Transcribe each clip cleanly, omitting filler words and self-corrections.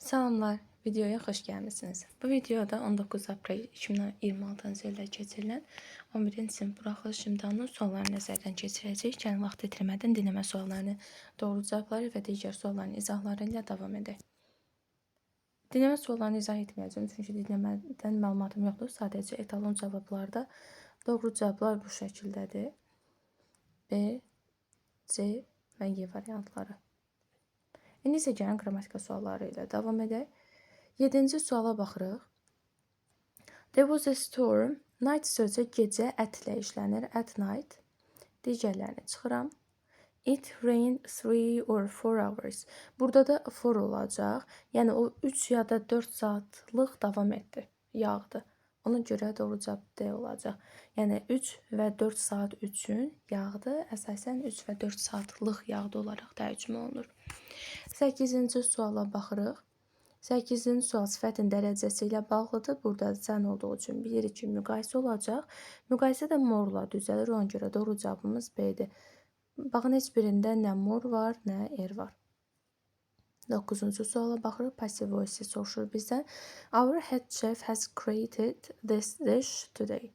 Salamlar, videoya xoş gəlmisiniz. Bu videoda 19 aprel 2026-cı ildə keçirilən 11-ci sinif buraxılış imtahanının suallarını nəzərdən keçirəcəyik. Gəlin vaxt itirmədən dinləmə suallarını, doğru cavabları və digər sualların izahları ilə davam edək. Dinləmə suallarını izah etməyəcəm, çünki dinləmədən məlumatım yoxdur. Sadəcə etalon cavablarda doğru cavablar bu şəkildədir. B, C və Y variantları. İndi isə gəlin qrammatika sualları ilə davam edək. 7-ci suala baxırıq. There was a storm. Night sözü gecə at ilə işlənir. At night. Digərlərini çıxıram. It rained 3 or 4 hours. Burada da for olacaq. Yəni o 3 ya da 4 saatlıq davam etdi. Yağdı. Ona görə doğru cavab D olacaq. Yəni 3 və 4 saat üçün yağdı. Əsasən 3 və 4 saatlıq yağdı olaraq tərcümə olunur. 8-ci suala baxırıq. 8-ci sual sifətin dərəcəsi ilə bağlıdır. Burada than olduğu üçün bilirik ki, müqayisə olacaq. Müqayisə də more-la düzəlir. Ona görə doğru cavabımız B-dir. Baxın, heç birində nə more var, nə er var. 9-cu suala baxırıq. Passive voice soruşur bizdən. Our head chef has created this dish today.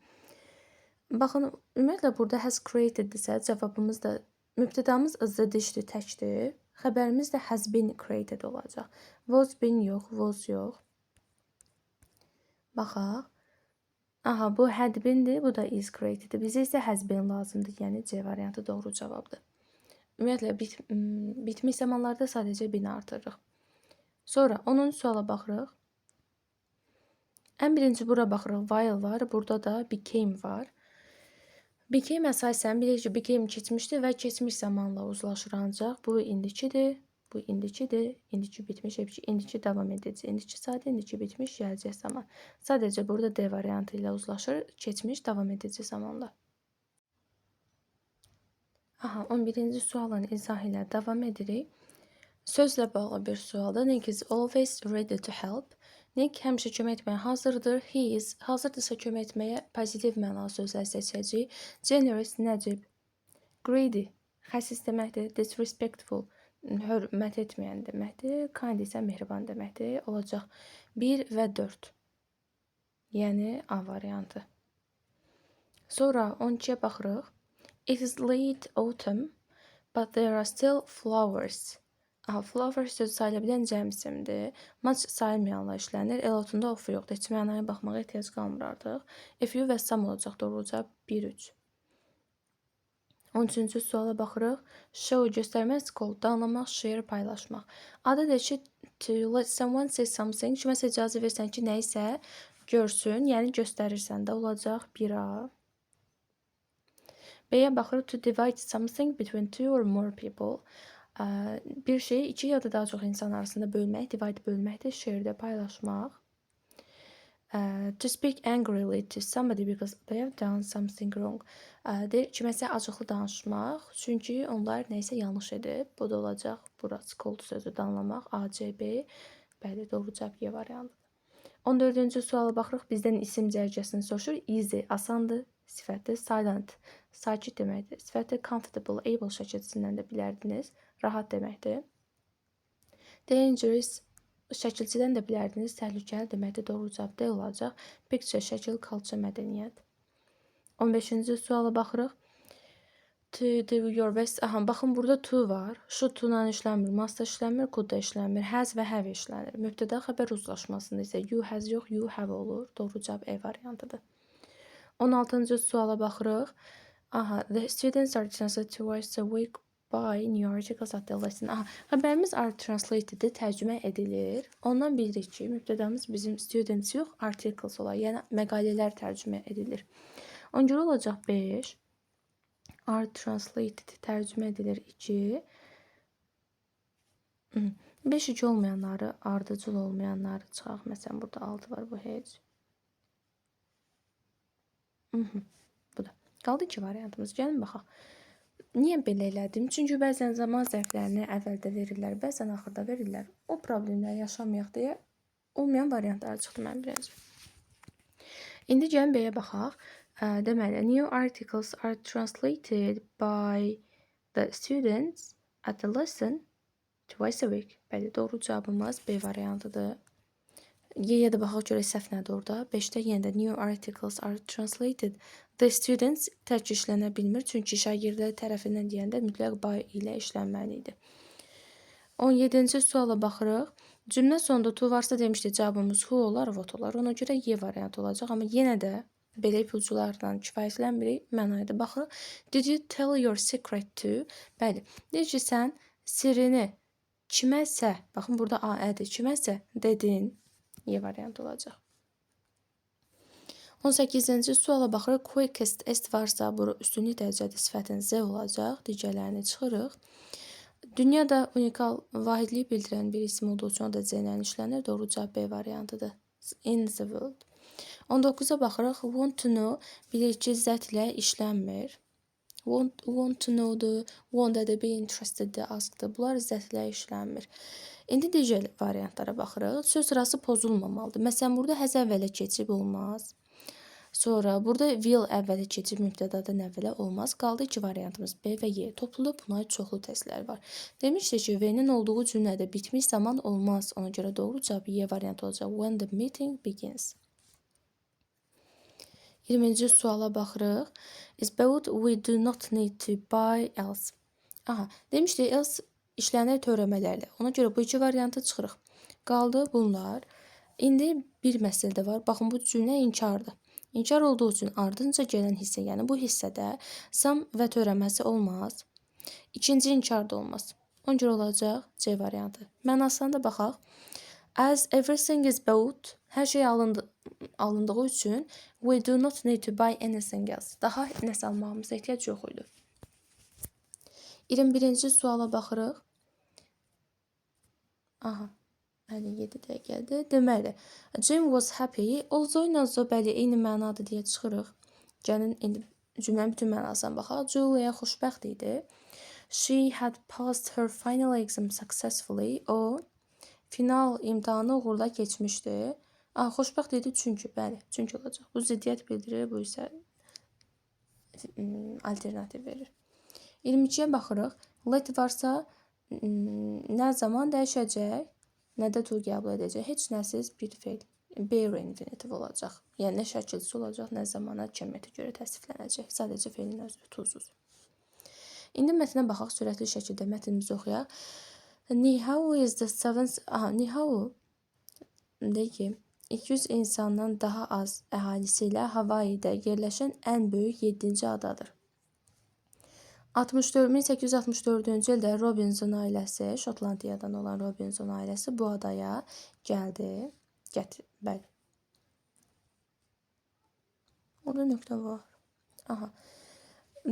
Baxın, ümumiyyətlə burada has created-dirsə, cavabımız da mübtədamız the dish-dir, təkdir. Xəbərimiz də has been created olacaq. Was been yox, was yox. Baxaq. Aha, bu had been-dir, bu da is created. Bizə isə has been lazımdır. Yəni C variantı doğru cavabdır. Ümumiyyətlə bitmiş zamanlarda sadəcə been artırırıq. Sonra 10-cu suala baxırıq. Ən birinci bura baxırıq. While var, burada da became var. Became əsasən bilirik ki, became keçmişdir və keçmiş zamanla uzlaşır ancaq. Bu indikidir, bu indikidir, indiki bitmiş, indiki davam edici, indiki sadə, indiki bitmiş, gələcək zaman. Sadəcə burada D variantı ilə uzlaşır, keçmiş davam edici zamanla. Aha, 11-ci sualın izahı ilə davam edirik. Sözlə bağlı bir sualdır. Nick is always ready to help. Nick həmişə kömək etməyə hazırdır. He is hazırdırsa kömək etməyə pozitiv mənalı sözlər seçəcəyik. Generous, nəcib. Greedy, xəsis deməkdir. Disrespectful, hörmət etməyən deməkdir. Kind isə mehriban deməkdir. Olacaq 1 və 4. Yəni A variantı. Sonra 12-yə baxırıq. It is late autumn, but there are still flowers. Aha, flowers sözü sayıla bilən cəm isimdir. Much sayılmayanla işlənir. A lot'unda of yoxdur. Heç mənaya baxmağa ehtiyac qalmır artıq. A few və some olacaq doğru cavab 1-3. 13-cü suala baxırıq. Show göstərmək, scold danlamaq, share paylaşmaq. Adı deyir ki, to let someone say something, kiməsə icazə versən ki, nə isə görsün, yəni göstərirsən də olacaq 1A. B-yə baxırıq, to divide something between two or more people. Bir şeyi iki ya da daha çox insan arasında bölmək, divide bölməkdir, share də paylaşmaq. To speak angrily to somebody because they have done something wrong. Deyir, kiməsə acıqlı danışmaq, çünki onlar nəyisə yanlış edib. Bu da olacaq bura scold sözü danlamaq. A, C, B. Bəli, doğru cavab Y variantıdır. 14-cü suala baxırıq. Bizdən isim cərgəsini soruşur. Easy, asandır, sifəti. Silent, sakit deməkdir. Sifəti comfortable, able şəkilçisindən də bilərdiniz. Rahat deməkdir. Dangerous şəkilçidən də bilərdiniz. Təhlükəli deməkdir. Doğru cavab D olacaq. Picture, şəkil, culture, mədəniyyət. 15-ci suala baxırıq. To do your best. Aha, baxın, burada to var. Should to-la işlənmir, must işlənmir, could da işlənmir. Has və have işlənir. Mübtəda xəbər uzlaşmasında isə you has yox, you have olur. Doğru cavab E variantıdır. 16-cı suala baxırıq. Aha, the students are translated twice a week by new articles at the lesson. Aha, xəbərimiz are translated, tərcümə edilir. Ondan bilirik ki, mübtədamız bizim students yox, articles olar. Yəni məqalələr tərcümə edilir. Ona görə olacaq 5. Are translated tərcümə edilir 2. 5 2 olmayanları, ardıcıl olmayanları çıxaq. Məsələn, burada 6 var, bu heç. Bu da. Qaldı iki variantımız. Gəlin baxaq. Niyə belə elədim? Çünki bəzən zaman zərflərini əvvəldə verirlər, bəzən axırda verirlər. O problemləri yaşamayaq deyə olmayan variantlar çıxdı mənim birinci. İndi gəlin B-yə baxaq. Deməli, new articles are translated by the students at the lesson Twice a week. Bəli, doğru cavabımız B variantıdır. Y-yə də baxaq görək səhv nədir orada. 5-də yenə də new articles are translated. The students tərk işlənə bilmir, çünki şagirdlər tərəfindən deyəndə mütləq by ilə işlənməli idi. 17-ci suala baxırıq. Cümlə sonunda to varsa demişdik cavabımız who olar, what olar. Ona görə Y variantı olacaq. Amma yenə də belə ipucularla kifayətlənmirik. Mənaya da baxırıq. Did you tell your secret to? Bəli. Deyir ki, sən sirrini kiməsə, baxın burada A-ədir, kiməsə dedin. Y variantı olacaq. 18-ci suala baxırıq. Quickest S varsa, bura üstünlük dərəcədə sifətin Z olacaq. Digərlərini çıxırıq. Dünyada unikal vahidlik bildirən bir isim olduğu üçün o da C ilə işlənir. Doğru cavab B variantıdır. In the world. 19-a baxırıq. Want to know bilirik ki, that ilə işlənmir. Want to know-dur, want-dır, be interested-dir, ask-dır. Bunlar that ilə işlənmir. İndi digər variantlara baxırıq. Söz sırası pozulmamalıdır. Məsələn, burada has əvvələ keçib olmaz. Sonra burada will əvvələ keçib mübtədadan əvvələ olmaz. Qaldı iki variantımız B və Y. Topluluq buna aid çoxlu testlər var. Demişdik ki, V-nin olduğu cümlədə bitmiş zaman olmaz. Ona görə doğru cavab Y variantı olacaq. When the meeting begins. 20-ci suala baxırıq. Is bought we do not need to buy else. Aha, demişdik else işlənir törəmələrlə. Ona görə bu iki variantı çıxırıq. Qaldı bunlar. İndi bir məsələ də var. Baxın, bu cümlə inkardır. İnkar olduğu üçün ardınca gələn hissə, yəni bu hissədə some və törəməsi olmaz. İkinci inkar da olmaz. Ona görə olacaq C variantı. Mənasına da baxaq. As everything is bought, hər şey alındığı üçün we do not need to buy anything else. Daha nəsə almağımıza ehtiyac yox idi. 21-ci suala baxırıq. Aha, 57 dəqiqədir. Deməli, Jim was happy. Although ilə so bəli eyni mənadır deyə çıxırıq. Gəlin indi cümlənin bütün mənasına baxaq. Julia xoşbəxt idi. She had passed her final exam successfully. O final imtahanı uğurla keçmişdi. Ah, xoşbəxt idi çünki, bəli, çünki olacaq. Bu ziddiyyət bildirir, bu isə alternativ verir. 22-yə baxırıq. Let varsa nə zaman dəyişəcək, nə də to qəbul edəcək. Heç nəsiz bir feil. Bare infinitiv olacaq. Yəni nə şəkilsiz olacaq, nə zamana, kəmiyyətə görə təsniflənəcək. Sadəcə feilin özü tosuz. İndi mətnə baxaq, sürətli şəkildə mətnimizi oxuyaq. Niihau is the seventh... Aha, Niihau deyir ki, 200 insandan daha az əhalisi ilə Havayida yerləşən ən böyük 7-ci adadır. 1864-cü ildə Robinson ailəsi, Şotlandiyadan olan Robinson ailəsi bu adaya gəldi. Bəli. Orada nöqtə var. Aha.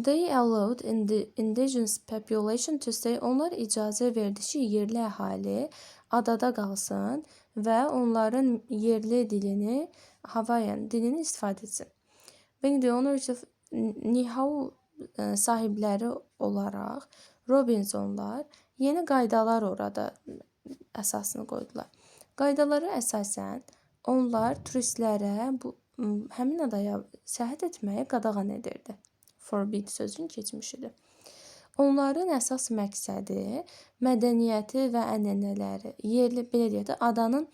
They allowed the indigenous population to stay. Onlar icazə verdi ki, yerli əhali adada qalsın və onların yerli dilini, Hawaiian dilini istifadə etsin. Being the owners of Niihau sahibləri olaraq Robinsonlar yeni qaydalar orada əsasını qoydular. Qaydalara əsasən onlar turistlərə həmin adaya səyahət etməyi qadağan edirdi. Forbid sözün keçmişidir. Onların əsas məqsədi mədəniyyəti və ənənələri, yerli, belə deyək də, adanın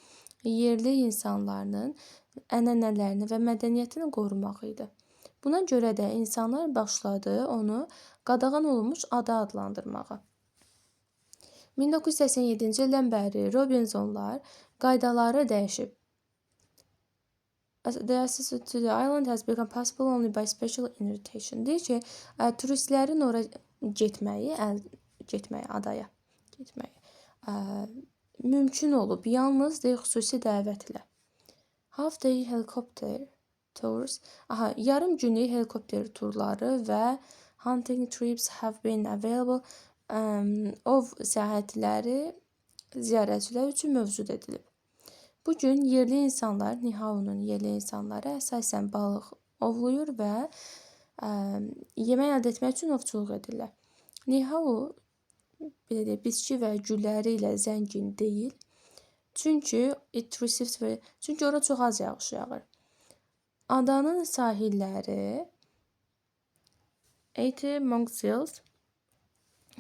yerli insanlarının ənənələrini və mədəniyyətini qorumaq idi. Buna görə də insanlar başladı onu qadağan olunmuş ada adlandırmağa. 1987-ci ildən bəri Robinsonlar qaydaları dəyişib. The access to the island has become possible only by special invitation. Deyir ki, turistlərin ora getməyi, adaya getməyi mümkün olub, yalnız deyir, xüsusi dəvət ilə. Half day helicopter tours, aha, yarım günlük helikopter turları və hunting trips have been available. Ov səyahətləri ziyarətçilər üçün mövcud edilib. Bugün yerli insanlar, Nihaunun yerli insanları əsasən balıq ovluyur və yemək əldə etmək üçün ovçuluq edirlər. Nihau, belə deyək, bitki və gülləri ilə zəngin deyil. Çünki it receives very, çünki ora çox az yağış yağır. Adanın sahilləri 80 monk seals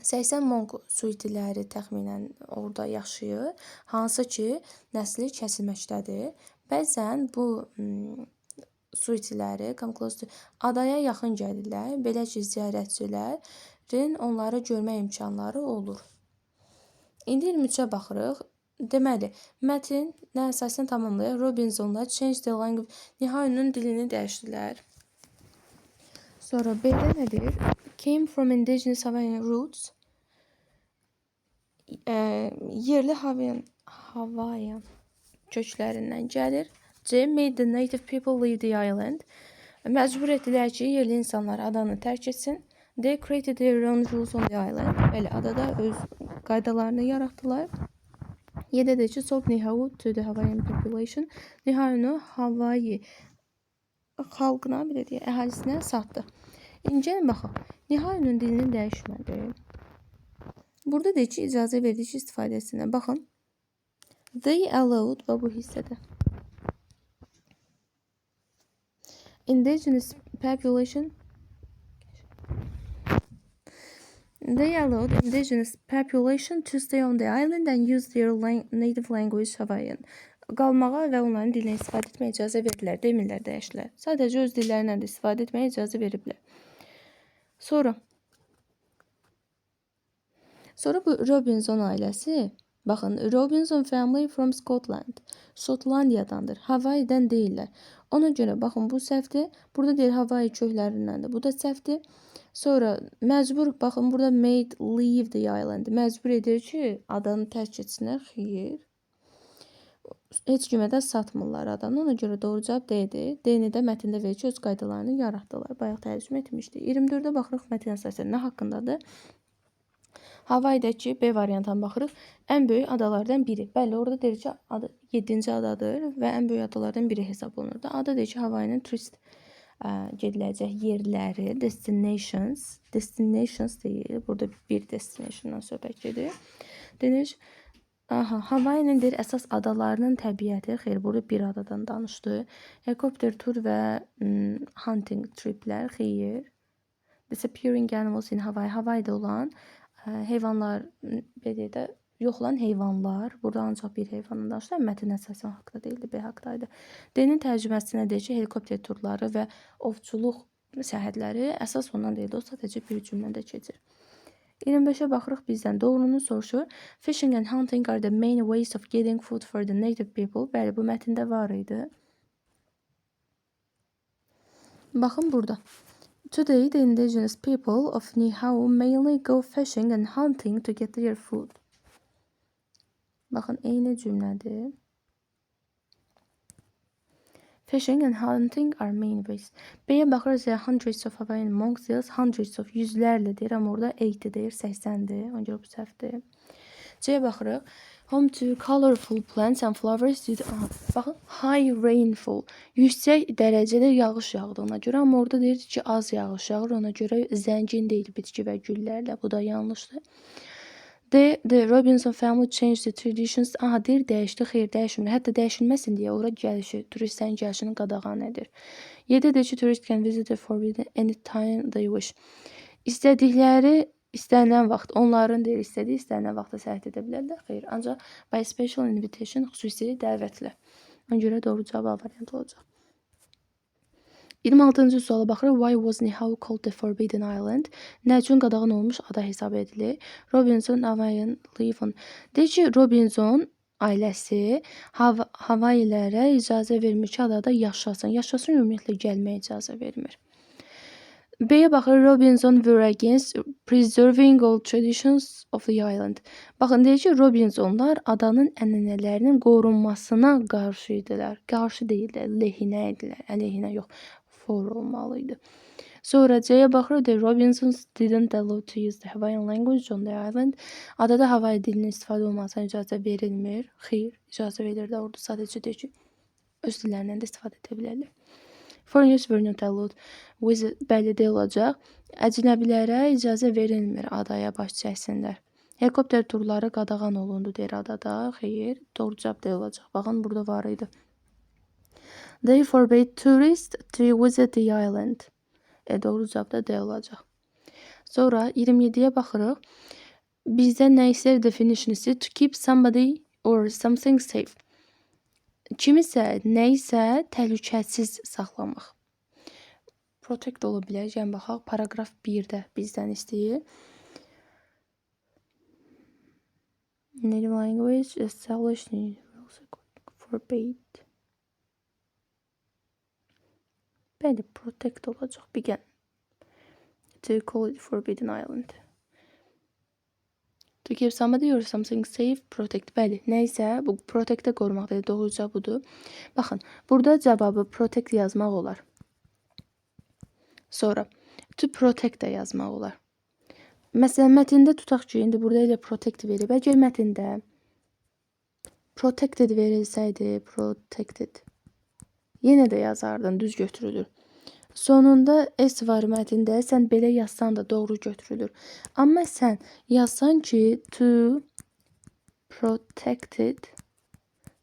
80 monk suitiləri təxminən orada yaşayır, hansı ki, nəsli kəsilməkdədir. Bəzən bu suitiləri come close to adaya yaxın gəlirlər, belə ki, ziyarətçilərin onları görmə imkanları olur. İndi 23-ə baxırıq. Deməli, mətn nə əsasən tamamlayır? Robinsonlar change the language. Nihaunun dilini dəyişdilər. Sonra B-də nə deyir? Came from indigenous Hawaiian roots. Yerli Hawaiian köklərindən gəlir. C. Made the native people leave the island. Məcbur etdilər ki, yerli insanlar adanı tərk etsin. They created their own rules on the island. Bəli, adada öz qaydalarını yaratdılar. 7-də ki, sold Niihau to the Hawaiian population. Nihaunu Hawaii xalqına, belə deyək, əhalisinə satdı. İndi gəlin baxaq. Nihaunun dilini dəyişmədi. Burada deyir ki, icazə verdi ki, istifadə etsinlər. Baxın. They allowed və bu hissədə. Indigenous population. They allowed indigenous population to stay on the island and use their native language Hawaiian. Qalmağa və onların dilinə istifadə etməyə icazə verdilər, demirlər, dəyişdilər. Sadəcə öz dillərindən də istifadə etməyə icazə veriblər. Sonra bu Robinson ailəsi, baxın, Robinson family from Scotland. Şotlandiyadandır, Hawaii'dən deyirlər. Ona görə, baxın, bu səhvdir. Burada deyir Hawaii köklərindəndir. Bu da səhvdir. Sonra məcbur, baxın, burada made leave the island. Məcbur edir ki, adanı tərk etsinlər. Xeyr. Heç kimə də satmırlar adanı. Ona görə doğru cavab D-dir. D-ni də mətndə verir ki, öz qaydalarını yaratdılar. Bayaq tərcümə etmişdik. 24-ə baxırıq mətn əsasən nə haqqındadır? Havaidəki B variantına baxırıq. Ən böyük adalardan biri. Bəli, orada deyir ki, adı 7-ci adadır və ən böyük adalardan biri hesab olunur. Ada deyir ki, Havainin turist gediləcək yerləri, destinations, destinations deyir. Burada bir destinationdan söhbət gedir. Denir, aha, Havainin deyir əsas adalarının təbiəti. Xeyr, burada bir adadan danışdı. Helikopter tur və hunting triplər, xeyr. Disappearing animals in Hawaii, Hawaii'də olan heyvanlar, belə deyək də, yox olan heyvanlar. Burada ancaq bir heyvandan danışılır. Mətn əsasən haqda deyildi, B haqdaydı. D-nin tərcüməsinə deyir ki, helikopter turları və ovçuluq səyahətləri əsas ondan deyildi. O sadəcə bir cümlədə keçir. 25-ə baxırıq, bizdən doğrunu soruşur. Fishing and hunting are the main ways of getting food for the native people. Bəli, bu mətndə var idi. Baxın burada. Today, the indigenous people of Niihau mainly go fishing and hunting to get their food. Baxın, eyni cümlədir. Fishing and hunting are main ways. B-yə baxırıq, hundreds of Hawaiian monk seals, hundreds of yüzlərlə deyir, amma orada 80 deyir, 80-dir. Ona görə bu səhvdir. C-yə baxırıq. Home to colorful plants and flowers due to, aha, baxın, high rainfall. Yüksək dərəcədə yağış yağdığına görə, amma orada deyir ki, az yağış yağır, ona görə zəngin deyil bitki və güllərlə. Bu da yanlışdır. D. The Robinson family changed the traditions. Aha, deyir, dəyişdi. Xeyr, dəyişmir. Hətta dəyişilməsin deyə ora gəlişi, turistlərin gəlişini qadağan edir. 7. Deyir ki, tourist can visit the forbidden anytime they wish. İstədikləri istənilən vaxt, onların deyir, istədiyi istənilən vaxtda səyahət edə bilərlər. Xeyr, ancaq by special invitation, xüsusi dəvətlə. Ona görə doğru cavab A variantı olacaq. 26-cı suala baxırıq. Why was Niihau called the Forbidden Island? Nə üçün qadağan olunmuş ada hesab edilir? Robinson, Hawaiian, live on. Deyir ki, Robinson ailəsi Havailərə icazə vermir ki, adada yaşasın. Yaşasın, ümumiyyətlə gəlməyə icazə vermir. B-yə baxır, Robinson were against preserving all traditions of the island. Baxın, deyir ki, Robinsonlar adanın ənənələrinin qorunmasına qarşı idilər. Qarşı deyildilər, lehinə idilər. Əleyhinə yox, for olmalı idi. Sonra C-yə baxırıq, the Robinsons didn't allow to use the Hawaiian language on the island. Adada Hawaii dilinin istifadə olunmasına icazə verilmir. Xeyr, icazə verir də orada sadəcə deyir ki, öz dillərindən də istifadə edə bilərlər. Foreigners were not allowed. Visit, bəli, də olacaq. Əcnəbilərə icazə verilmir adaya baş çəksinlər. Helikopter turları qadağan olundu deyir adada. Xeyr, doğru cavab da olacaq. Baxın, burada var idi. They forbade tourists to visit the island. Doğru cavab da D olacaq. Sonra 27-yə baxırıq. Bizdə nə istəyir definition istəyir? To keep somebody or something safe. Kimisə, nəyisə təhlükəsiz saxlamaq. Protect ola bilər. Yəni baxaq, paraqraf 1-də bizdən istəyir. Native language established forbade. Bəli, protect olacaq. Begin to call it forbidden island. To keep somebody or something safe, protect. Bəli, nə isə bu protect-ə qorumaqdır. Doğru cavab budur. Baxın, burada cavabı protect yazmaq olar. Sonra to protect də yazmaq olar. Məsələn, mətndə tutaq ki, indi burada elə protect verib. Əgər mətndə protected verilsəydi, protected yenə də yazardın, düz götürülür. Sonunda S var mətndə, sən belə yazsan da doğru götürülür. Amma sən yazsan ki, to protected,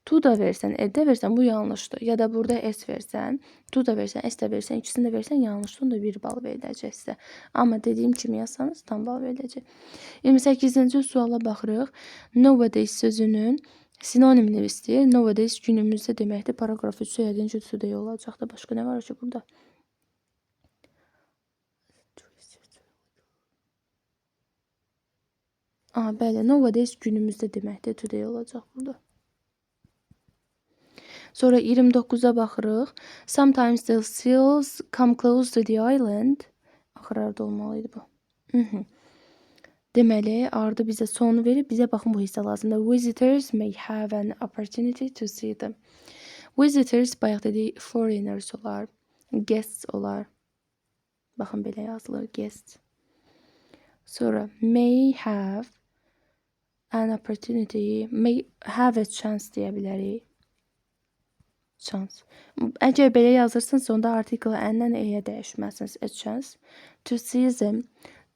to da versən, e də versən, bu yanlışdır. Ya da burada S versən, to da versən, S də versən, ikisini də versən, yanlışdır. Onda 1 bal veriləcək sizə. Amma dediyim kimi yazsanız, tam bal veriləcək. 28-ci suala baxırıq. Nowadays sözünün sinonimini istəyir. Nowadays günümüzdə deməkdir. Paragraf 3-ə yəqin ki, today olacaqdır. Başqa nə var ki burada? Aha, bəli, nowadays günümüzdə deməkdir. Today olacaq burada. Sonra 29-a baxırıq. Sometimes the seals come close to the island. Axır harda olmalıydı bu? Deməli, ardı bizə sonu verib, bizə baxın bu hissə lazımdır. Visitors may have an opportunity to see them. Visitors, bayaq dedik, foreigners olar, guests olar. Baxın, belə yazılır, guests. Sonra may have an opportunity, may have a chance deyə bilərik. Chance. Əgər belə yazırsınızsa, onda article N-dən E-yə dəyişməlisiniz. A chance to see them,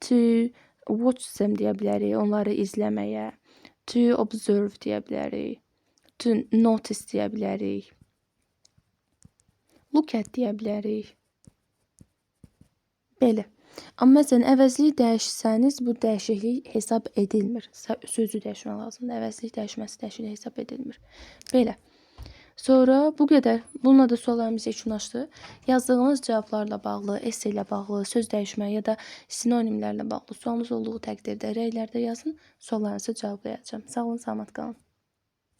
to watch them deyə bilərik, onları izləməyə, to observe deyə bilərik, to notice deyə bilərik, look at deyə bilərik. Belə. Amma məsələn, əvəzlik dəyişsəniz, bu dəyişiklik hesab edilmir. Sözü dəyişmək lazımdır. Əvəzlik dəyişməsi dəyişiklik hesab edilmir. Belə. Sonra bu qədər. Bununla da suallarımız yekunlaşdı. Yazdığınız cavablarla bağlı, esse ilə bağlı, söz dəyişmə ya da sinonimlərlə bağlı sualınız olduğu təqdirdə rəylərdə yazın. Suallarınızı cavablayacağam. Sağ olun, salamat qalın.